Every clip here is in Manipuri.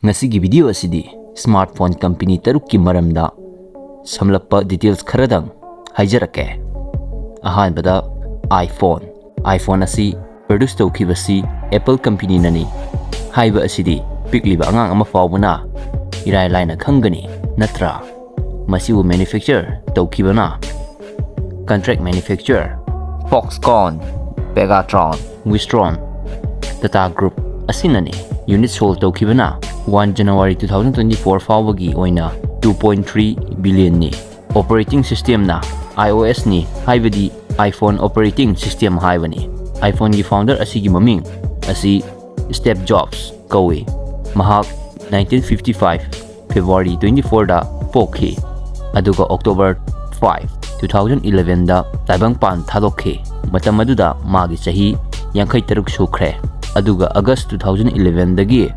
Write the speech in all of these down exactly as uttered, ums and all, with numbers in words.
ꯉꯁꯤꯒꯤ video ꯑꯁꯤꯗꯤ smartphone company ꯇꯔꯨꯛꯀꯤ ꯃꯔꯝꯗ ꯁꯝꯂꯞꯄ details ꯈꯔꯗꯪ ꯍꯥꯏꯖꯔꯛꯀꯦ꯫ ꯑꯍꯥꯟꯕꯗ iPhone꯫ iPhone ꯑꯁꯤ produce ꯇꯧꯈꯤꯕꯁꯤ Apple companyꯅꯅꯤ ꯍꯥꯏꯕ ꯑꯁꯤꯗꯤ ꯄꯤꯛꯂꯤꯕ ꯑꯉꯥꯡ ꯑꯃ ꯐꯥꯎꯕꯅ ꯏꯔꯥꯏ ꯂꯥꯏꯅ ꯈꯪꯒꯅꯤ, ꯅꯠꯇ꯭ꯔꯥ? ꯃꯁꯤꯕꯨ manufacture ꯇꯧꯈꯤꯕꯅ contract manufacturer Foxconn, Pegatron, Wistron, Tata Group ꯑꯁꯤꯅꯅꯤ꯫ Unit sold ꯇꯧꯈꯤꯕꯅ one January two thousand twenty-four ꯐꯥꯎꯕꯒꯤ ꯑꯣꯏꯅ two point three billionꯅꯤ꯫ Operating systemꯅ iOSꯅꯤ, ꯍꯥꯏꯕꯗꯤ iPhone operating system ꯍꯥꯏꯕꯅꯤ꯫ iPhoneꯒꯤ founder ꯑꯁꯤꯒꯤ ꯃꯃꯤꯡ ꯑꯁꯤ Steve Jobs ꯀꯧꯏ꯫ ꯃꯍꯥꯛ nineteen fifty-five February twenty-fourꯗ ꯄꯣꯛꯈꯤ, ꯑꯗꯨꯒ October five, two thousand elevenꯗ ꯇꯥꯏꯕꯪꯄꯥꯟ ꯊꯥꯗꯣꯛꯈꯤ꯫ ꯃꯇꯝ ꯑꯗꯨꯗ ꯃꯥꯒꯤ ꯆꯍꯤ ꯌꯥꯡꯈꯩ ꯇꯔꯨꯛ ꯁꯨꯈ꯭ꯔꯦ꯫ ꯑꯗꯨꯒ August two thousand elevenꯗꯒꯤ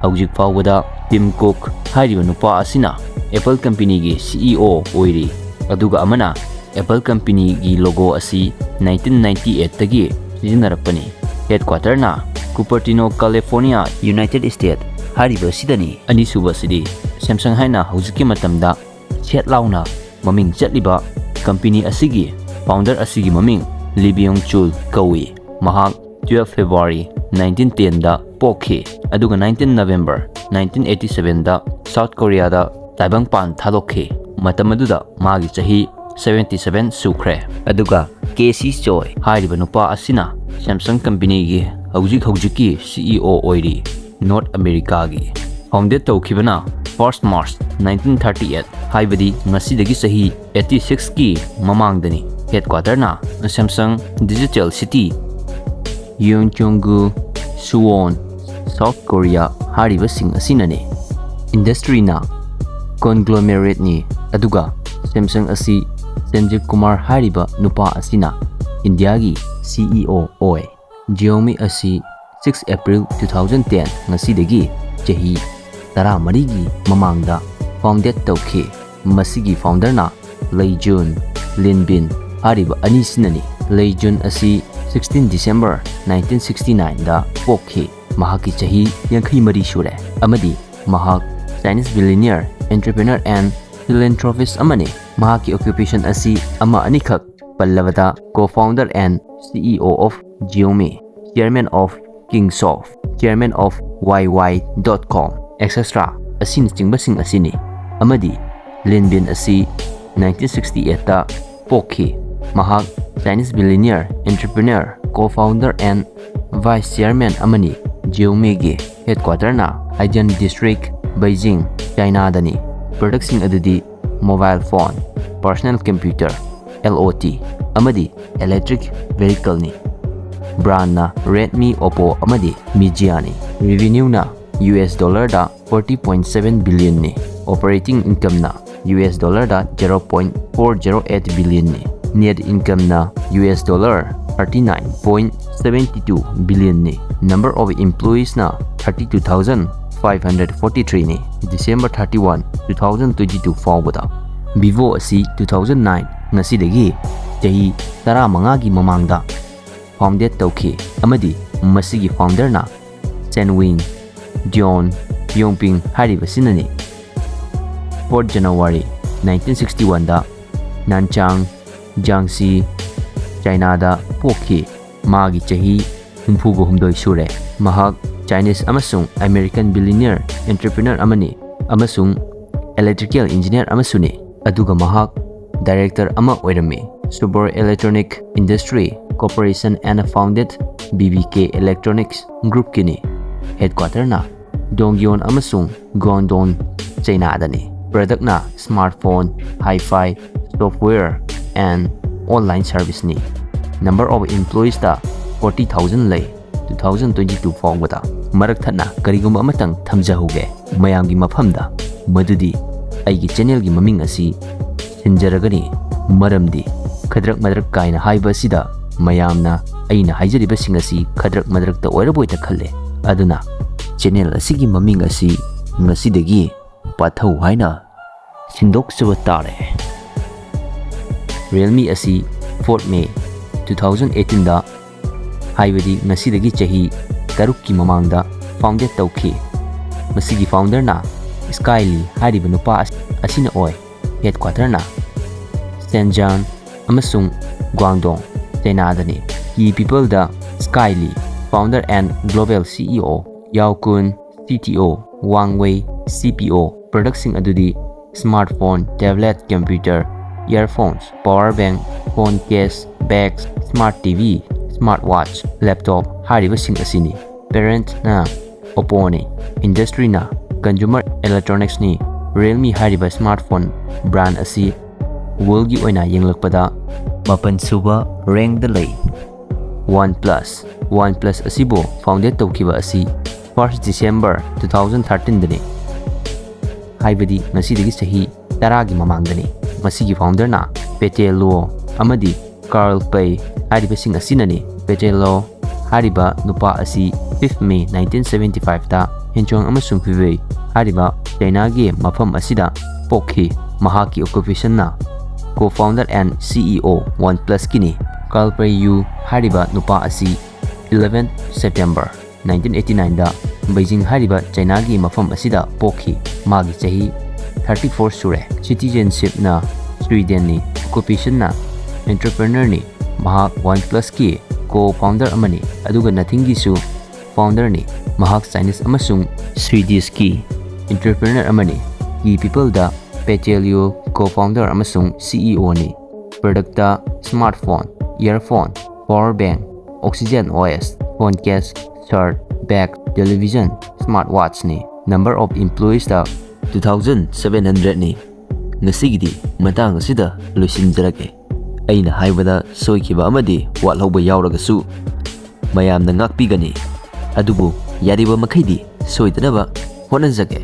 ꯍꯧꯖꯤꯛ ꯐꯥꯎꯕꯗ Tim Cook ꯍꯥꯏꯔꯤꯕ ꯅꯨꯄꯥ ꯑꯁꯤꯅ Apple companyꯒꯤ CEO ꯑꯣꯏꯔꯤ꯫ ꯑꯗꯨꯒ ꯑꯃꯅ Apple companyꯒꯤ logo ꯑꯁꯤ nineteen ninety-eightꯇꯒꯤ ꯁꯤꯖꯤꯟꯅꯔꯛꯄꯅꯤ꯫ Headquarterꯅ Cupertino, California, United States ꯍꯥꯏꯔꯤꯕ ꯑꯁꯤꯗꯅꯤ꯫ ꯑꯅꯤꯁꯨꯕ ꯑꯁꯤꯗꯤ Samsung ꯍꯥꯏꯅ ꯍꯧꯖꯤꯛꯀꯤ ꯃꯇꯝꯗ ꯁꯦꯠ ꯂꯥꯎꯅ ꯃꯃꯤꯡ ꯆꯠꯂꯤꯕ company ꯑꯁꯤꯒꯤ founder ꯑꯁꯤꯒꯤ ꯃꯃꯤꯡ Li Byung-chul ꯀꯧꯏ꯫ ꯃꯍꯥꯛ twelve February nineteen tenꯗ ꯄꯣꯛꯈꯤ, ꯑꯗꯨꯒ nineteen November nineteen eighty-sevenꯗ South Koreaꯗ ꯇꯥꯏꯕꯪꯄꯥꯟ ꯊꯥꯗꯣꯛꯈꯤ꯫ ꯃꯇꯝ ꯑꯗꯨꯗ ꯃꯥꯒꯤ ꯆꯍꯤ seventy-seven ꯁꯨꯈ꯭ꯔꯦ꯫ ꯑꯗꯨꯒ Casey Choi ꯍꯥꯏꯔꯤꯕ ꯅꯨꯄꯥ ꯑꯁꯤꯅ Samsung companyꯒꯤ ꯍꯧꯖꯤꯛ ꯍꯧꯖꯤꯛꯀꯤ CEO ꯑꯣꯏꯔꯤ꯫ North Americaꯒꯤ꯫ Founded ꯇꯧꯈꯤꯕꯅ first March nineteen thirty-eight, ꯍꯥꯏꯕꯗꯤ ꯉꯁꯤꯗꯒꯤ ꯆꯍꯤ eighty-sixꯀꯤ ꯃꯃꯥꯡꯗꯅꯤ꯫ Headquarterꯅ Samsung Digital City, Yeoncheongu, Suwon, South Korea ꯍꯥꯏꯔꯤꯕꯁꯤꯡ ꯑꯁꯤꯅꯅꯤ꯫ Industryꯅ conglomerateꯅꯤ, ꯑꯗꯨꯒ Samsung ꯑꯁꯤ Sanjeev Kumar ꯍꯥꯏꯔꯤꯕ ꯅꯨꯄꯥ ꯑꯁꯤꯅ ꯏꯟꯗꯤꯌꯥꯒꯤ CEO ꯑꯣꯏ꯫ Xiaomi ꯑꯁꯤ six April two thousand ten, ꯉꯁꯤꯗꯒꯤ ꯆꯍꯤ ꯇꯔꯥꯃꯔꯤꯒꯤ ꯃꯃꯥꯡꯗ founded ꯇꯧꯈꯤ꯫ ꯃꯁꯤꯒꯤ founderꯅ Lei Jun, Lin Bin ꯍꯥꯏꯔꯤꯕ ꯑꯅꯤꯁꯤꯅꯅꯤ꯫ Lei Jun ꯑꯁꯤ sixteen December nineteen sixty-nineꯗ ꯄꯣꯛꯈꯤ꯫ ꯃꯍꯥꯛꯀꯤ ꯆꯍꯤ ꯌꯥꯡꯈꯩ ꯃꯔꯤ ꯁꯨꯔꯦ ꯑꯃꯗꯤ ꯃꯍꯥꯛ Chinese billionaire, entrepreneur and philanthropist ꯑꯃꯅꯤ꯫ ꯃꯍꯥꯛꯀꯤ occupation ꯑꯁꯤ ꯑꯃ ꯑꯅꯤꯈꯛ ꯄꯜꯂꯕꯗ, co-founder and C E O of Xiaomi, chairman of Kingsoft, chairman of Y Y dot com, et cetera ꯑꯁꯤꯅꯆꯤꯡꯕꯁꯤꯡ ꯑꯁꯤꯅꯤ꯫ ꯑꯃꯗꯤ Lin Bin ꯑꯁꯤ nineteen sixty-eight ꯇ ꯄꯣꯛꯈꯤ꯫ ꯃꯍꯥꯛ Chinese billionaire, entrepreneur, co-founder and vice chairman ꯑꯃꯅꯤ꯫ Xiaomi ꯒꯤ headquarter ꯅ Haidian District, Beijing, China ꯗꯅꯤ꯫ Product ꯁꯤꯡ ꯑꯗꯨꯗꯤ mobile phone, personal computer, L O T, ꯑꯃꯗꯤ electric vehicle ꯅꯤ꯫ Brand ꯅ Redmi, Oppo ꯑꯃꯗꯤ Mijia ꯅꯤ꯫ Revenue ꯅ U S dollar ꯗ forty point seven billion ꯅꯤ꯫ Operating income ꯅ U S dollar ꯗ zero point four zero eight billion ꯅꯤ꯫ Net income ꯅ U S dollar thirty nine point seven two billion ꯅꯤ꯫ Number of employees ꯅ thirty two thousand five hundred forty three ꯅꯤ꯫ December thirty one, two thousand twenty two ꯐꯥꯎꯕꯗ꯫ Vivo ꯑꯁꯤ two thousand nine, ꯉꯁꯤꯗꯒꯤ ꯆꯍꯤ ꯇꯔꯥꯃꯉꯥꯒꯤ ꯃꯃꯥꯡꯗ founded ꯇꯧꯈꯤ ꯑꯃꯗꯤ ꯃꯁꯤꯒꯤ founder ꯅ Chen Wing, John Yongping ꯍꯥꯏꯔꯤꯕꯁꯤꯅꯅꯤ꯫ Fourth January nineteen sixty one ꯗ Nanchang, Jiangxi, China ꯗ ꯄꯣꯛꯈꯤ꯫ ꯃꯥꯒꯤ ꯆꯍꯤ ꯍꯨꯝꯐꯨꯒ ꯍꯨꯝꯗꯣꯏ ꯁꯨꯔꯦ꯫ ꯃꯍꯥꯛ Chinese ꯑꯃꯁꯨꯡ American billionaire entrepreneur ꯑꯃꯅꯤ ꯑꯃꯁꯨꯡ electrical engineer ꯑꯃꯁꯨꯅꯤ꯫ ꯑꯗꯨꯒ ꯃꯍꯥꯛ director ꯑꯃ ꯑꯣꯏꯔꯝꯃꯤ꯫ Subor Electronic Industry Corporation and founded B B K Electronics Group ꯀꯤꯅꯤ꯫ Headquarter ꯅ Dongguan ꯑꯃꯁꯨꯡ Guangdong, China ꯗꯅꯤ꯫ Product ꯅ smartphone, hi-fi, software and online service ꯅꯤ꯫ Number of employees ꯇ forty thousand ꯂꯩ꯫ Two thousand twenty two ꯐꯥꯎꯕꯗ꯫ ꯃꯔꯛ ꯊꯠꯅ ꯀꯔꯤꯒꯨꯝꯕ ꯑꯃꯇꯪ ꯊꯝꯖꯍꯧꯒꯦ ꯃꯌꯥꯝꯒꯤ ꯃꯐꯝꯗ, ꯃꯗꯨꯗꯤ ꯑꯩꯒꯤ channel ꯒꯤ ꯃꯃꯤꯡ ꯑꯁꯤ ꯁꯤꯟꯖꯔꯒꯅꯤ, ꯃꯔꯝꯗꯤ ꯈꯗ꯭ꯔꯛ ꯃꯗ꯭ꯔꯛ ꯀꯥꯏꯅ ꯍꯥꯏꯕ ꯑꯁꯤꯗ ꯃꯌꯥꯝꯅ ꯑꯩꯅ ꯍꯥꯏꯖꯔꯤꯕꯁꯤꯡ ꯑꯁꯤ ꯈꯗ꯭ꯔꯛ ꯃꯗ꯭ꯔꯛꯇ ꯑꯣꯏꯔꯕꯣꯏꯗ ꯈꯜꯂꯦ꯫ ꯑꯗꯨꯅ channel ꯑꯁꯤꯒꯤ ꯃꯃꯤꯡ ꯑꯁꯤ ꯉꯁꯤꯗꯒꯤ ꯄꯥꯊꯧ ꯍꯥꯏꯅ ꯁꯤꯟꯗꯣꯛꯆꯕ ꯇꯥꯔꯦ꯫ Realme ꯑꯁꯤ fourth May two thousand eighteen ꯗ, ꯍꯥꯏꯕꯗꯤ ꯉꯁꯤꯗꯒꯤ ꯆꯍꯤ ꯇꯔꯨꯛꯀꯤ ꯃꯃꯥꯡꯗ founded ꯇꯧꯈꯤ꯫ ꯃꯁꯤꯒꯤ founderꯅ Sky Lee ꯍꯥꯏꯔꯤꯕ ꯅꯨꯄꯥ ꯑꯁ-, ꯑꯁꯤꯅ ꯑꯣꯏ꯫ Headquarterꯅ Shenzhen ꯑꯃꯁꯨꯡ Guangdong, Chinaꯗꯅꯤ꯫ Key peopleꯗ Sky Lee, founder and global C E O, Yao Kun, C T O, Wang Wei, C P O, productꯁꯤꯡ ꯑꯗꯨꯗꯤ smartphone, tablet, computer, earphones, power bank, phone case, bags, smart T V, smartwatch, laptop ꯍꯥꯏꯔꯤꯕꯁꯤꯡ ꯑꯁꯤꯅꯤ꯫ Parentꯅ Oppoꯅꯤ꯫ Industryꯅ consumer electronicsꯅꯤ꯫ Realme ꯍꯥꯏꯔꯤꯕ smartphone brand ꯑꯁꯤ worldꯒꯤ ꯑꯣꯏꯅ ꯌꯦꯡꯂꯛꯄꯗ ꯃꯥꯄꯟ ꯁꯨꯕ rankꯗ ꯂꯩ꯫ OnePlus, OnePlus ꯑꯁꯤꯕꯨ founded ꯇꯧꯈꯤꯕ ꯑꯁꯤ first December two thousand thirteenꯗꯅꯤ, ꯍꯥꯏꯕꯗꯤ ꯉꯁꯤꯗꯒꯤ ꯆꯍꯤ ꯇꯔꯥꯒꯤ ꯃꯃꯥꯡꯗꯅꯤ꯫ ꯃꯁꯤꯒꯤ founderꯅ Peter Luo ꯑꯃꯗꯤ Carl Pei ꯍꯥꯏꯔꯤꯕꯁꯤꯡ ꯑꯁꯤꯅꯅꯤ꯫ Peter Luo ꯍꯥꯏꯔꯤꯕ ꯅꯨꯄꯥ ꯑꯁꯤ fifth May nineteen seventy fiveꯇ Hezhou ꯑꯃꯁꯨꯡ Hubei ꯍꯥꯏꯔꯤꯕ ꯆꯩꯅꯥꯒꯤ ꯃꯐꯝ ꯑꯁꯤꯗ ꯄꯣꯛꯈꯤ꯫ ꯃꯍꯥꯛꯀꯤ occupationna co-founder and C E O OnePlusꯀꯤꯅꯤ꯫ Carl Pei Yu ꯍꯥꯏꯔꯤꯕ ꯅꯨꯄꯥ ꯑꯁꯤ eleventh September nineteen eighty nineꯗ Beijing ꯍꯥꯏꯔꯤꯕ ꯆꯩꯅꯥꯒꯤ ꯃꯐꯝ ꯑꯁꯤꯗ ꯄꯣꯛꯈꯤ꯫ ꯃꯥꯒꯤ ꯆꯍꯤ thirty four ꯁꯨꯔꯦ꯫ Citizenshipꯅ Swedenꯅꯤ꯫ Occupationꯅ entrepreneurꯅꯤ꯫ ꯃꯍꯥꯛ OnePlusꯀꯤ co-founder ꯑꯃꯅꯤ, ꯑꯗꯨꯒ Nothingꯒꯤꯁꯨ founderꯅꯤ꯫ ꯃꯍꯥꯛ Chinese ꯑꯃꯁꯨꯡ Swedishꯀꯤ entrepreneur ꯑꯃꯅꯤ꯫ Key peopleꯗ Peter Luo, co-founder ꯑꯃꯁꯨꯡ C E Oꯅꯤ꯫ Productꯇ smartphone, earphone, power bank, Oxygen O S, phone case, shirt, bag, television, smartwatchꯅꯤ꯫ Number of employeesꯇ two thousand seven hundredꯅꯤ꯫ ꯉꯁꯤꯒꯤꯗꯤ ꯃꯇꯥꯡ ꯑꯁꯤꯗ ꯂꯣꯏꯁꯤꯟꯖꯔꯒꯦ꯫ ꯑꯩꯅ ꯍꯥꯏꯕꯗ ꯁꯣꯏꯈꯤꯕ ꯑꯃꯗꯤ ꯋꯥꯠꯍꯧꯕ ꯌꯥꯎꯔꯒꯁꯨ ꯃꯌꯥꯝꯅ ꯉꯥꯛꯄꯤꯒꯅꯤ꯫ ꯑꯗꯨꯕꯨ ꯌꯥꯔꯤꯕ ꯃꯈꯩꯗꯤ ꯁꯣꯏꯗꯅꯕ ꯍꯣꯠꯅꯖꯒꯦ꯫